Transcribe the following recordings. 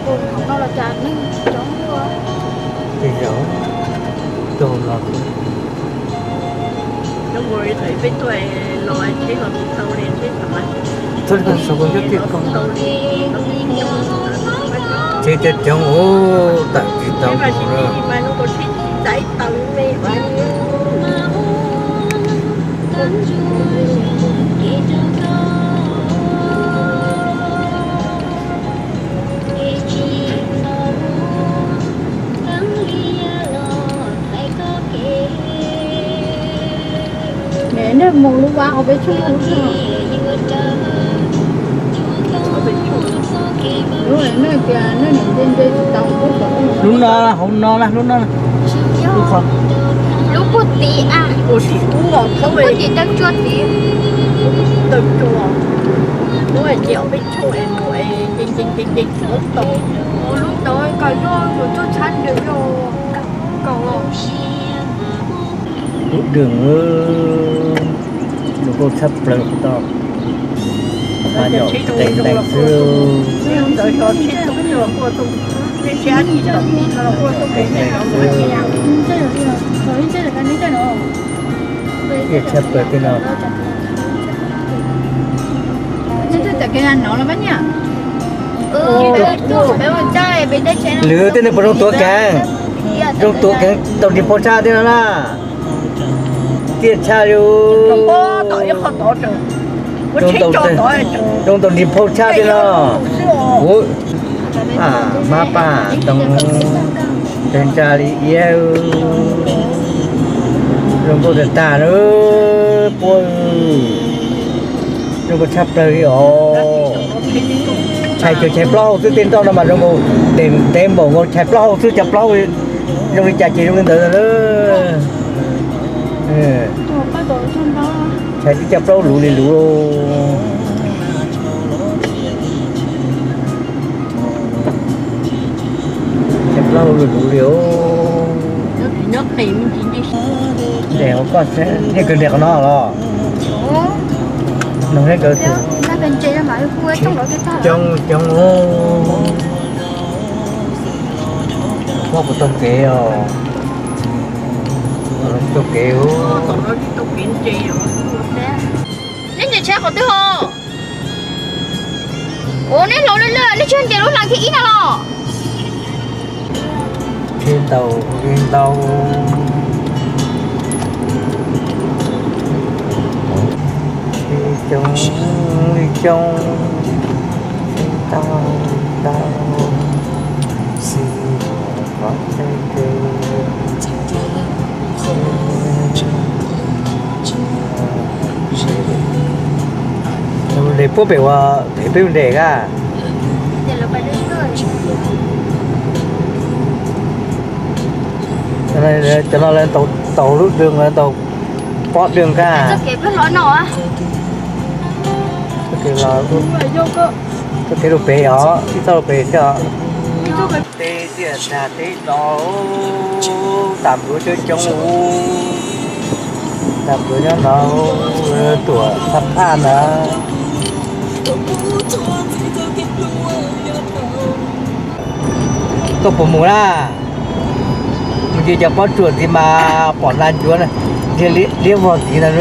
Hauv no los cas neeg coob ua. Ces zaum rau hauv no. Peb tuaj los tsheb los tsis tau li, tsheb los tsis tau li. Tsheb coob coob ua tawm tsis tau mus lawm. Neb mus lub vaj hauv peb tshooj, lub no, hauv no na, lub no. Lub puag tim, puag tim taw tsua tid. Lub tod kom yog tus txog tshab nws yog kaum los. Lub dwg, zoo nkauj tshaj plaws tau. Mas yog teev teev xwb. Teev teev xwb. Tiaj tshaj plaws tej no. Lwm tej neeg puas zoo tuav kev, zoo tuav kev tau nrig phauj tshaj tej no na. Tiaj tshaj li. Zoo tau nrig phauj tshaj tej no. Ua, mab paj tau, tawg ntsa li iab. Zoo nkauj tag tag na, puab. Zoo nkauj tshaj plaws li os. Chais cov chais plaub hau xwb, tej nroj no mas zoo nkaus, ntev npaum nkaus, chais plaub hau xwb, cov plaub zoo li cas ces zoo li ntawd lawm. Chais tib cov plaub luv li luv. Cov plaub luv luv li os. Nres hauv koj, nej kawg nres qhov no los? Noog nej kawg. Coob coob. Muab kuv taug kev os. Taug kev. Nej nres tsheb qhov twg os? Ua, nej hloov lwj lwj, nej tsis nres lub hla thib ib no los? Tsheb ntau, tsheb ntau. Tsheb coob li coob, tsheb ntau ntau. Nres puab pem uas pem peb nres ka. Cov no lawv tau lub dwg, lawv tau pob dwg ka. Txoj kev rau pem os, ib txoj rau pem thiab os. Teb tiaj tag teb no, tas npluav coob coob, tas npluav nyob no, tuam txhab phaj ntawd. Koj puas mus na? Mus ncig cov pob tsuas tid mas pom hla ncuav na, ntiag liab vog tid ntag.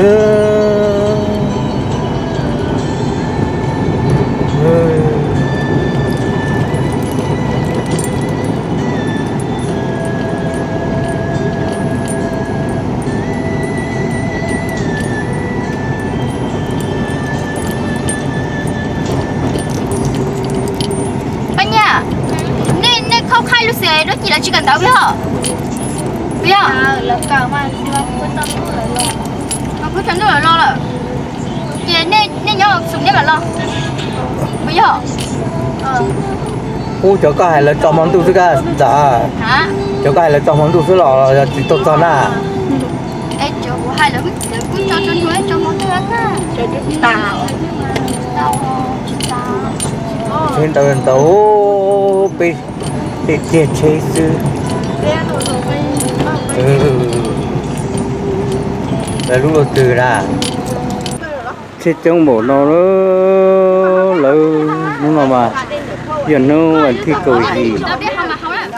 Paj Nyiaj, nej, nej khauj khaij lub xwm dab tsi lawv tsis kawm ntawv puas yog? Puas yog? Kuv tsaus ntuj lawm los lawm. Ces nej, nej nyob xum nej mam los. Puas yog? Ub, cov koj hais lawv tso hmo ntuj xwb koj ntag. Cov koj hais lawv tso hmo ntuj xwb los yog tsis tau txog na? Tsheb ntau ntau, peb tej tiag tsheb xwb. Lawv lub luaj twg na? Tsheb coob npaum no, lawv hnub no mas Yog hnub vas thib kaum yim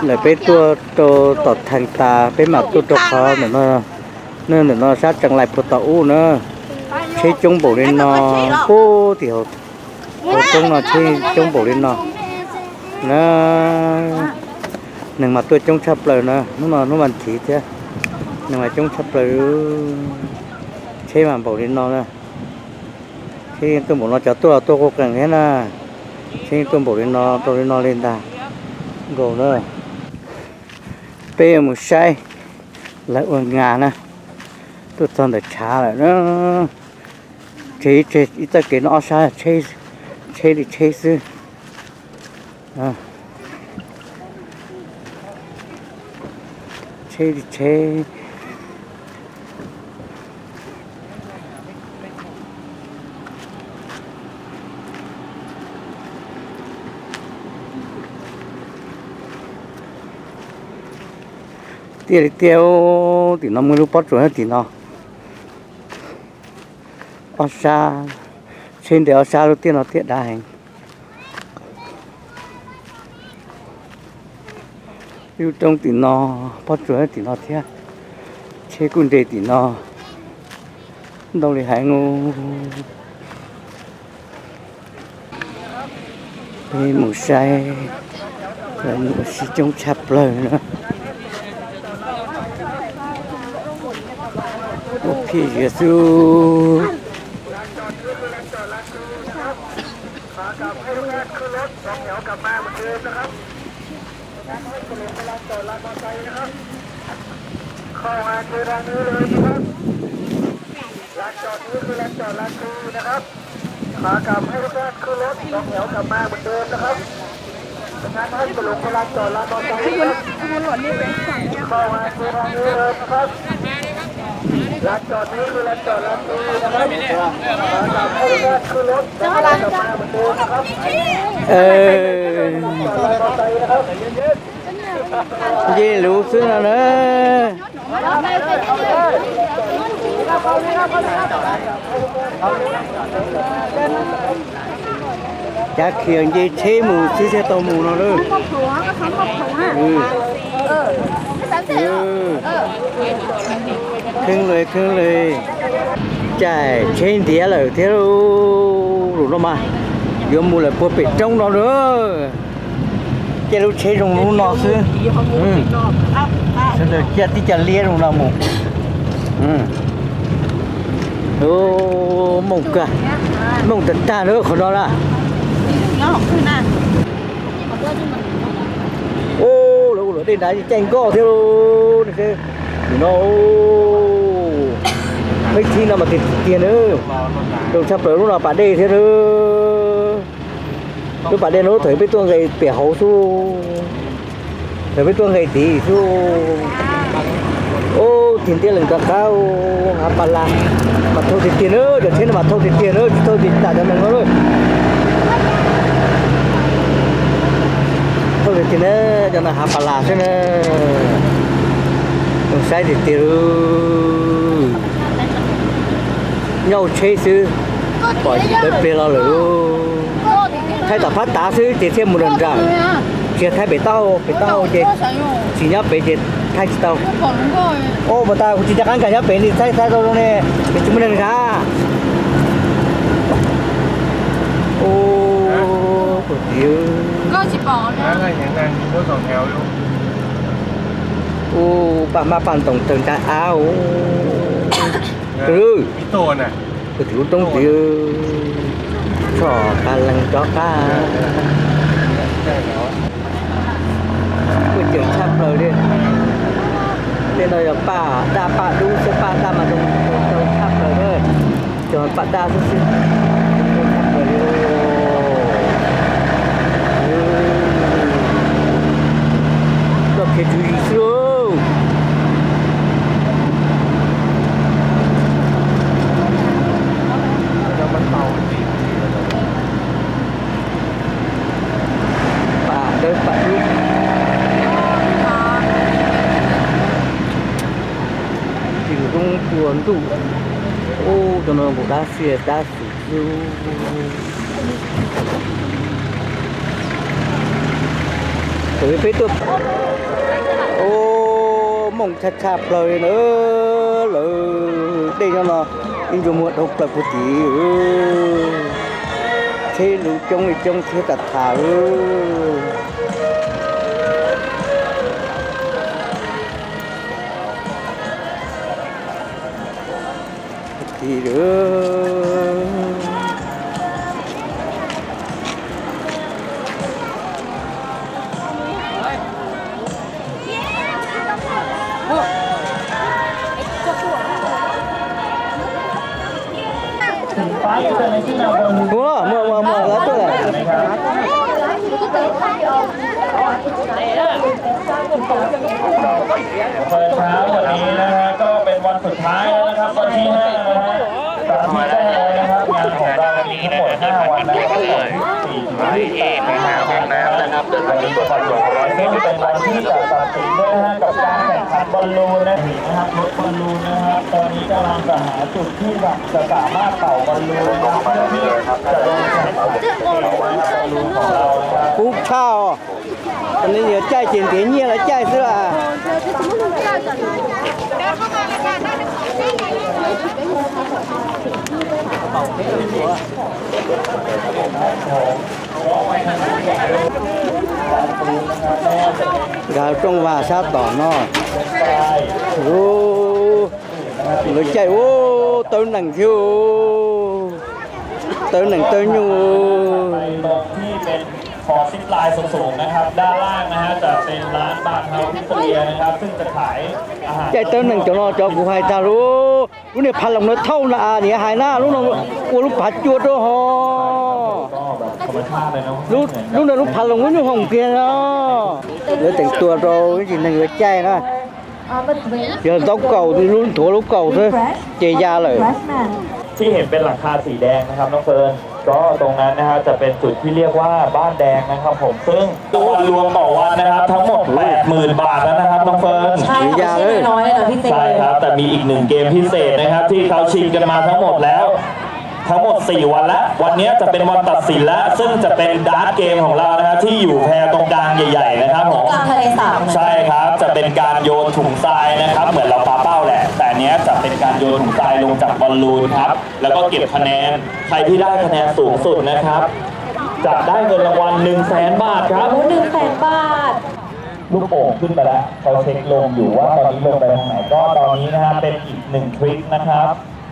lawm peb tuaj rau tom Theej tas peb mam tuaj rau qhov ntawm no, ntawm no sab tseem laim puag tom ub na. Tsheb coob npaum li no, puag tim hauv roob no tsheb coob npaum li no na. Neeg mas tuaj coob tshaj plaws na, hnub no hnub vas thiv thiab, neeg mas coob tshaj plaws. Tsheb mas npaum li no na. Tsheb yeej tuaj npaum no, cov tuaj los tuaj quaj qees thiab na. Tsheb yeej tuaj npaum li no rau li no li ntag nkaus na. Peb yuav mus saib lawv ua ngas na. Tuaj txog ntawm tshav lawm na. Tseg ib txoj kev no ob sab, tsheb li tsheb xwb. Tsheb li tsheb. Tiaj li tiaj, tim no muaj lub pob tsuas tim no. Ob sab, tsheb nres ob sab lub tiaj no tiaj dav heev. Lub roob tim no, pob tsuas tim no thiab. Tsheb kuj nres tim no ntau li heev. Peb mus saib, lawv mus ua si coob tshaj plaws na. Ua phiaj zias xwb. Nce lus xwb no na. Cav khiav nce tsheb mus xwb thiaj tau mus no lawm. Kheeb le kheeb le. Caij tsheb ntiav lawm thiab lauj. Lus no mas yuav mus lawm puag pem roob no lawm. Caij lub tsheb zoo lub no xwb. Sawv daws caij tib co liab zoo no mus. Mooj kawg, mooj tag tag lawm qhov no na. Ub, lawv ua luam dej nrad caij nkoj thiab lauj. No, peb thib no mas tiag tiag na. Zoo tshaj plaws lub no pas dej thiab na. Lub pas dej no thaum peb tuaj nqes pem hauv xwb. Thaum peb tuaj nqes tid xwb. Ub, tig ntiab lees rov qab, hav pas las mas thauj tiag tiag na, cov tsheb no mas thauj tiag tiag na, tsis thauj tis tas cov neeg no. Thauj tiag tiag na, cov no hav pas las xwb na. Zoo saib tiag tiag. Nyob hauv tsheb xwb, pom yim tawv pliag los lawm. Thaij tom phab tav xwb ces thiaj mus nrawm nrawm, tsis thaij pem taub hau, pem taub hau ces tsis nyob pem ces thaij tsis tau. Ua puas tas kuv tsis nco qab nkag nyob pem li, thaij thaij tau zoo ne, pem tsis muaj neeg nkag. Ub, ub, paj hmab paj ntoos tawg ntsais av. Tus lub roob tid, txhom qas lees rov qab. Kuj ceem tshaj plaws li. Tej no yog paj daj paj dub xwb, paj daj mas zoo tshaj plaws na. Cog paj daj xwb xwb. Koj khiav tswv zis xwb lauj. Paj dawb paj dub. Tis zoo tua ntuj. Ub, cov no nkaus dab tsi dab xwm xwb. Peb tuaj, mooj tshaj tshaj plaws li na, lawv dej nyob no ib ntsuas muag dhau plaws puag tid. Tsheb lug coob li coob thiab tas tham.เชิญครับ วันนี้นะฮะ ก็เป็นวันสุดท้ายแล้วนะครับ วันที่ห้านะฮะ ตามที่แจ้งไว้นะครับ งานของเรามีทั้งหมดห้าวันนะครับ สี่ถึงยี่สิบแปดกุมภาพันธ์นะครับ วันนี้เป็นวันสุดท้าย ซึ่งเป็นวันที่จะตัดสินด้วยนะฮะ กับการแข่งขันบอลลูนนะ นะครับ รถบอลลูนนะครับ ตอนนี้กำลังจะหาจุดที่จะสามารถเป่าบอลลูนนะครับ เพื่อที่จะลงแข่งขันเกมนะครับ บอลลูนของเรานะครับ Kub tshaj os. Cov neeg yuav caij ces ntiav nyiaj los caij xwb las. Nkag rooj vag sab tom no. Lawv caij ua tawv nees thiab, tawv nees tawv nyuj. ที่เป็นของ zip line สูงๆนะครับ ด้านล่างนะฮะ จะเป็นร้านบาร์เฮาส์วิกตอเรียนะครับ ซึ่งจะขายอาหาร Caij tawv nees cov no cov kuv hais tag lub, lub niag phav loos no thauj na, niam hais na, lub no ua lub phav cua rau ho. ก็แบบธรรมชาติเลยนะ Lub no lub phav loos lub nyuj hoom kiag no. Lawv teem tua rau ib tsis neeg yuav caij na. Yog ntaub kaus, lub nthuav lub kaus xwb ces ya lawm. ที่เห็นเป็นหลังคาสีแดงนะครับน้องเฟิร์น ก็ตรงนั้นนะฮะจะเป็นจุดที่เรียกว่าบ้านแดงนะครับผม ซึ่งรางวัลรวมต่อวันนะครับทั้งหมดแปดหมื่นบาทแล้วนะครับน้องเฟิร์น ใช่ ไม่ใช่น้อยๆเลยนะพี่เจ ใช่ครับ แต่มีอีกหนึ่งเกมพิเศษนะครับที่เขาชิงกันมาทั้งหมดแล้ว ทั้งหมดสี่วันแล้ว วันนี้จะเป็นวันตัดสินแล้ว ซึ่งจะเป็นดาร์ทเกมของเรานะครับที่อยู่แพตรงกลางใหญ่ๆนะครับผม กลางทะเลสาบ ใช่ครับ จะเป็นการโยนถุงทรายนะครับ เหมือนเราปาเป้าแหละ แต่อันเนี้ยจะเป็นการโยนถุงทรายลงจากบอลลูนครับ แล้วก็เก็บคะแนน ใครที่ได้คะแนนสูงสุดนะครับ จะได้เงินรางวัลหนึ่งแสนบาทครับ โอ้ หนึ่งแสนบาท ลูกโป่งขึ้นไปแล้ว เขาเช็คลมอยู่ว่าตอนนี้ลมไปทางไหน ก็ตอนนี้นะฮะ เป็นอีกหนึ่งทริคนะครับ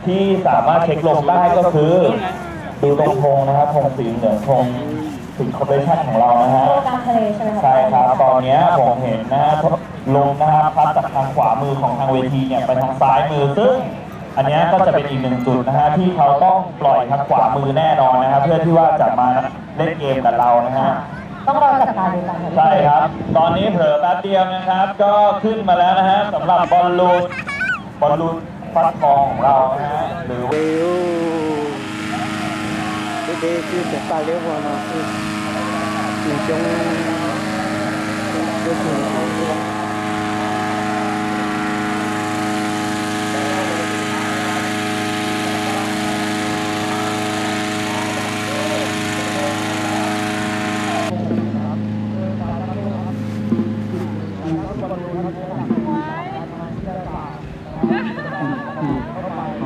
ที่สามารถเช็คลมได้ก็คือ ดูตรงธงนะครับ ธงสีเหลือง ธงสีคอร์ปอเรชั่นของเรานะฮะ โครงการทะเลใช่ไหมคะ ใช่ครับ ตอนเนี้ยผมเห็นนะฮะ ลมนะฮะ พัดจากทางขวามือของทางเวทีเนี่ย ไปทางซ้ายมือ ซึ่งอันเนี้ยก็จะเป็นอีกหนึ่งจุดนะฮะ ที่เขาต้องปล่อยทางขวามือแน่นอนนะครับ เพื่อที่ว่าจะมาเล่นเกมกับเรานะฮะ ต้องรอจับตาดูกันค่ะ ใช่ครับ ตอนนี้เผลอแป๊บเดียวนะครับ ก็ขึ้นมาแล้วนะฮะ สำหรับบอลลูน บอลลูนฟักทองของเรานะฮะ หรือ Deb deb xwb, cov paj liab huab no xwb, neeg coob, coob kawg nkaus xwb.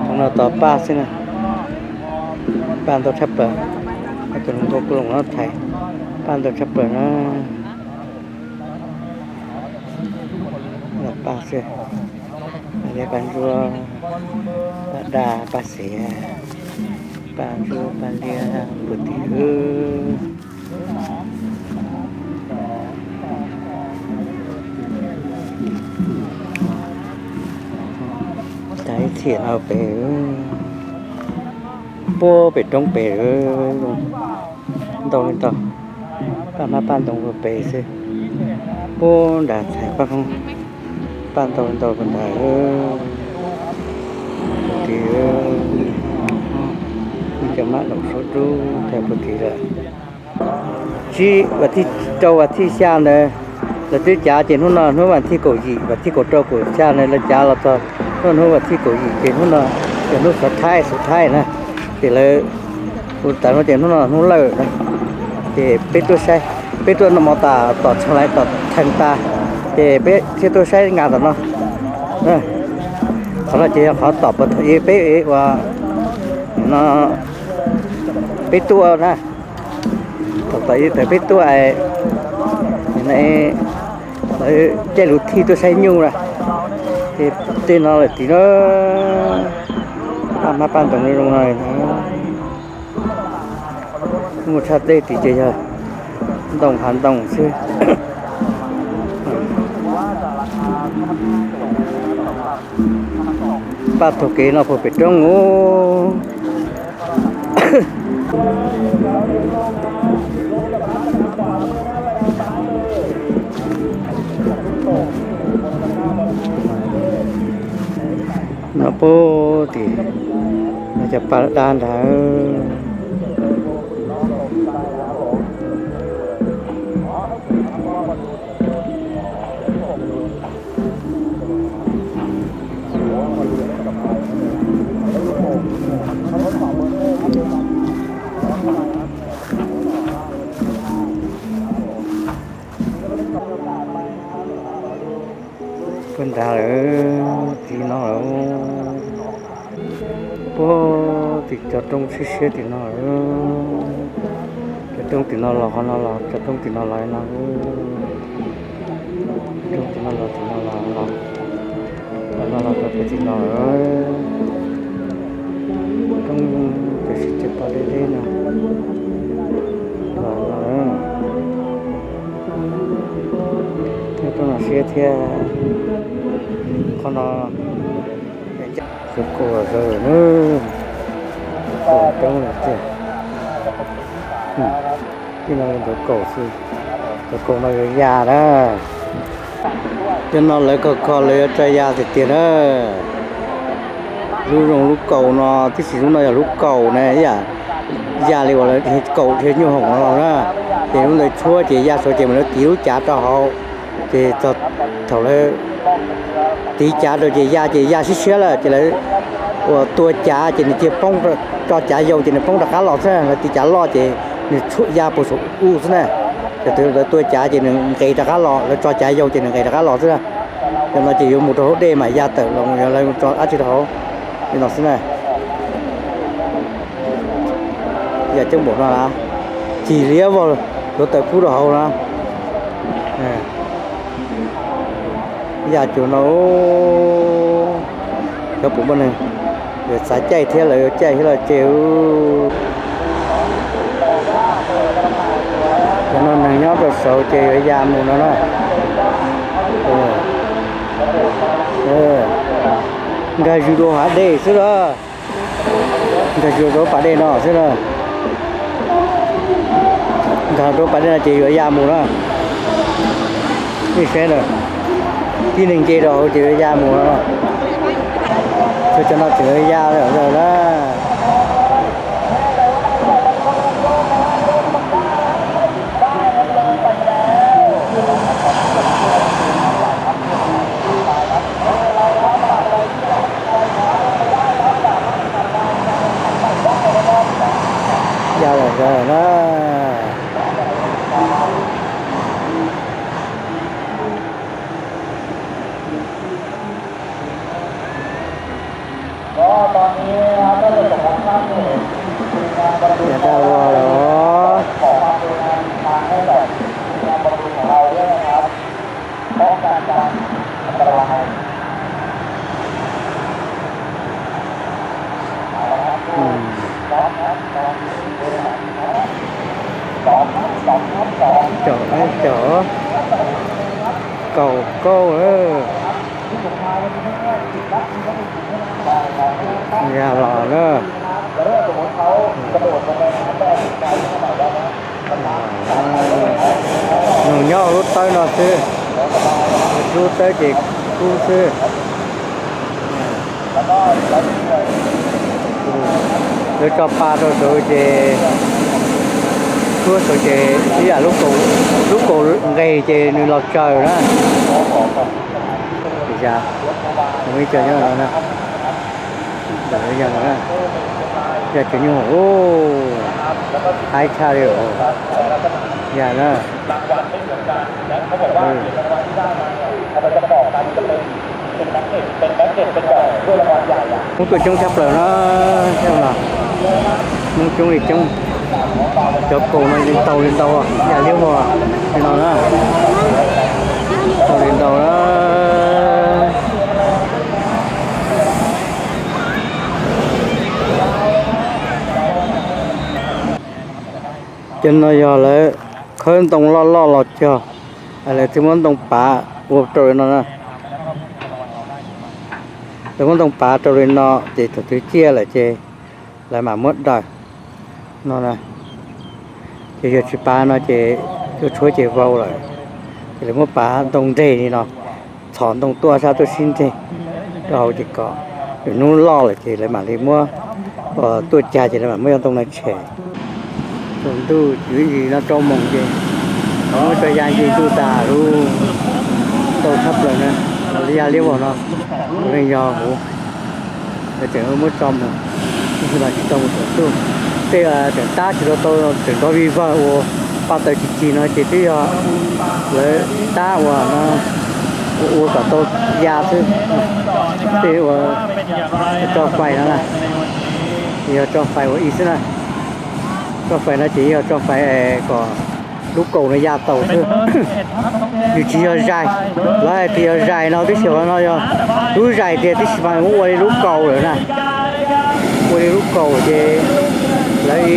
Qhov no tos paj xwb na, paj ntau tshaj plaws, tus hluas nkauj kuj los nyob thaiv, paj ntau tshaj plaws na. Los paj xwb, paj liab paj ntsuab, paj daj paj xiav, paj ntsuab paj liab puag tim wb. Tag ib txhia no pem, puag pem roob pem, ntau li ntau, paj hmab paj ntoo puag pem xwb, puag nram txhais paj hmoob, paj ntau li ntau puag nrad. Puag tim, cov mab daum suab dub tag puag tim lawm. Tsib vas thib rau vas thib xya ntawd lawv twb cav ces hnub no hnub vas thib kaum yim, vas thib kaum rau kaum xya ntawd lawv cav los txog hnub, hnub vas thib kaum yim ces hnub no yog hnub xov thaib, xov thaib na. Ces lawv, kuv tas no ces hnub no hnub lawj na, ces peb tuaj saib. Peb tuaj no mov tas tom tshav lais tom theev tas, ces peb thiaj tuaj saib nkas tom no. Qhov no ces yog qhov tom pem thaum ub peb ua no, peb tuaj na, thaum tom ub thaum peb tuaj, lawv caij lus thij tuaj saib nyuj na, ces tej no lawm tim no, paj hmab paj ntoos zoo no. Muaj tshaj tej tim ces yog ntoo hav ntoo xwb. Paj taug kev no puag pem roob ub. No puag tim no cov paj dab ntawd. Puag nrad lawm, tim no lawm. Puag tim cov roob siab siab tim no lawm. Cov roob tim no los qhov no los cov roob tim no los no. Roob tim no los tim no los los, qhov no los rau pem tim no lawm. Roob tiam sis tseem pom deb deb no los no. Roob no siab thiab. Qhov no tus kaus zom zaws na, kaus coob lawm tiag. Tij no ntawd kaus xwb, tus kaus no yuav ya na. Cov no lawv kho kho lawv yuav tso ya tiag tiag na. Lub zoo lub kaus no tib si, lub no yog lub kaus na, ib yam ya li uas lawv kaus thiab nyuj hoom no na. Ces lub ntawd tshuab ces ya saud ces mam lawv tiv lub cav rau hauv, ces txog thaum lawv tiv cav rau ces ya ces ya siab siab lawm ces lawv ua tua cav ces nws cia poob, tso cav yau ces nws poob rov qab los xwb. Lawv tiv cav loj ces nws ya puas saum u xwb na. Ces lawv tua cav ces nws nqes rov qab los, lawv tso cav yau ces nws nqes rov qab los xwb na. Cov no ces yuav mus rau hauv dej mas ya tawm los, yog lawv tso dab tsi rau hauv li no xwb na. Ya coob npaum no na, cig liab vog, yuav tawm kub rau hauv na. Ya cuag no, xyov puas muaj neeg yuav xav caij thiab, lawv yuav caij thiab los ces. Cov no neeg nyob rau saud ces yuav ya mus no na. Nkag zws rau hav dej xwb na. Nkag zws rau pas dej no xwb na. Nkag rau pas dej no ces yuav ya mus na. Nej saib na, tib neeg nce rau hauv ces yuav ya mus no. Txhua cov no tseem yuav ya lawm na. Ya lawm na. Cov daj vog los. Cov, cov kaus kauj lawm. Ya los na. Nws nyob lub tawb no xwb, lub tawb ces kub xwb. Lawv tso pa rau saud ces, tshuab saud ces ib yam lub kaus nqes ces nws los tsaws na. Ib co nyob no na, ya cov nyuj hoom, haib tshaj li os. Yam na. Hmoob tuaj coob tshaj plaws na, Hmoob coob li coob. Cov kaus no yeej tau li ntau, yam liab vog li no na, tau li ntau na. Cov no yog lawv khawb ntoo loj loj los cog, lawv thiaj muab ntoo pav ua rau li no na. Lawv muab ntoo pav rau li no ces thaum twg ciaj lawm ces lawv mam muab daws no na. Ces yog tsis pav no ces tuaj tshuab ces vau lawm. Ces lawv muab pav ntoo nreg li no, txhom ntoo tuaj sab tuaj sib nreg rau hauv ces kom lwm hnub loj lawm ces lawv mam li muab, tuaj cag ces lawv mam muab cov ntoo no tshem. Tsaus ntuj twb ntsis no rau moos ces muab tso ya ntsis ntuj tas lub, ntau tshaj plaws na. Los li yam liab vog no, kuv leej yog huv, lawv tseem muab tso mus, tab sis mas tsis tau mus tsaus ntuj. Tej tseem tab tsis tau tau, tseem nrov vij vag ua pa taws cig cig no ces twb yog lawv tab ua, ua kom tau ya xwb. Tej ua tso fais no na, yog tso fais ua ib xwb na. Tso fais no ces yog tso fais kom lub kaus no ya tau xwb. Nws tsis yog zais, lawv hais tias yog zais no tib si, qhov no yog lub zais tiag, tib si mas muab ua li lub kaus lawm na. Ua li lub kaus ces lawv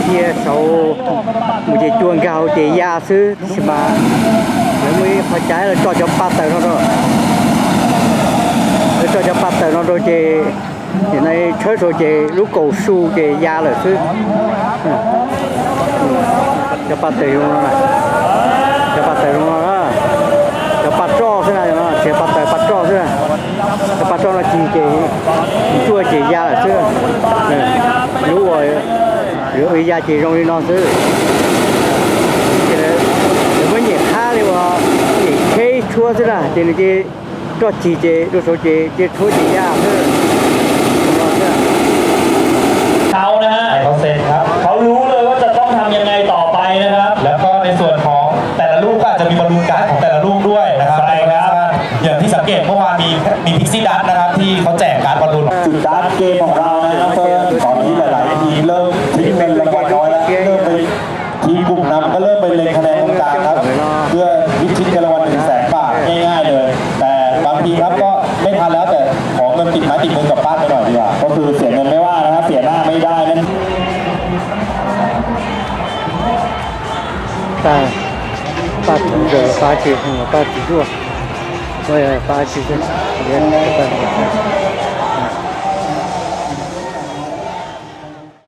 cia saud mus ces cua nkag hauv ces ya xwb, tib si mas lawv muaj ib qho cai lawv tso cov pa taws no rau, lawv tso cov pa taws no rau ces nim no tshawb saud ces lub kaus su ces ya lawm xwb. Cov pa taws zoo no, cov pa taws zoo no, cov pa roj xwb na, tsis yog pa taws, pa roj xwb na. Cov pa roj no cig ces tsuaj ces ya lawm xwb. Lub uas ya ces zoo li no xwb. Ces lawv muab nyem qhab li uas nyem tsheb tshuab xwb na, ces nws cia roj cig ces rau saud ces cia tshuab ces ya xwb. เขานะฮะ เขาเซ็นครับ เขารู้เลยว่าจะต้องทำยังไงต่อไปนะครับ แล้วก็ในส่วนของแต่ละลูกก็อาจจะมีบอลลูนการ์ดของแต่ละลูกด้วยนะครับ ใช่ครับ อย่างที่สังเกตเมื่อวานมีมีพิกซี่ดัสนะครับที่เขาแจกการ์ดบอลลูน จุดดาร์ทเกมของเรานะครับเฟิร์น ตอนนี้หลายๆทีมเริ่มทิ้งเงินรางวัลน้อยแล้ว เริ่มไป ทีมกลุ่มนำก็เริ่มไปเล็งคะแนนตรงกลางครับ เพื่อพิชิตเงินรางวัลหนึ่งแสนบาทง่ายๆเลย แต่บางทีครับก็ไม่ทันแล้ว แต่ขอเงินติดไม้ติดมือกลับบ้านไปหน่อยดีกว่า ก็คือเสียเงินไม่ว่านะครับ เสียหน้าไม่ได้นั่น Paj, paj txiv ntawd, paj txiv, paj txiv zuaj, paj txiv xwb.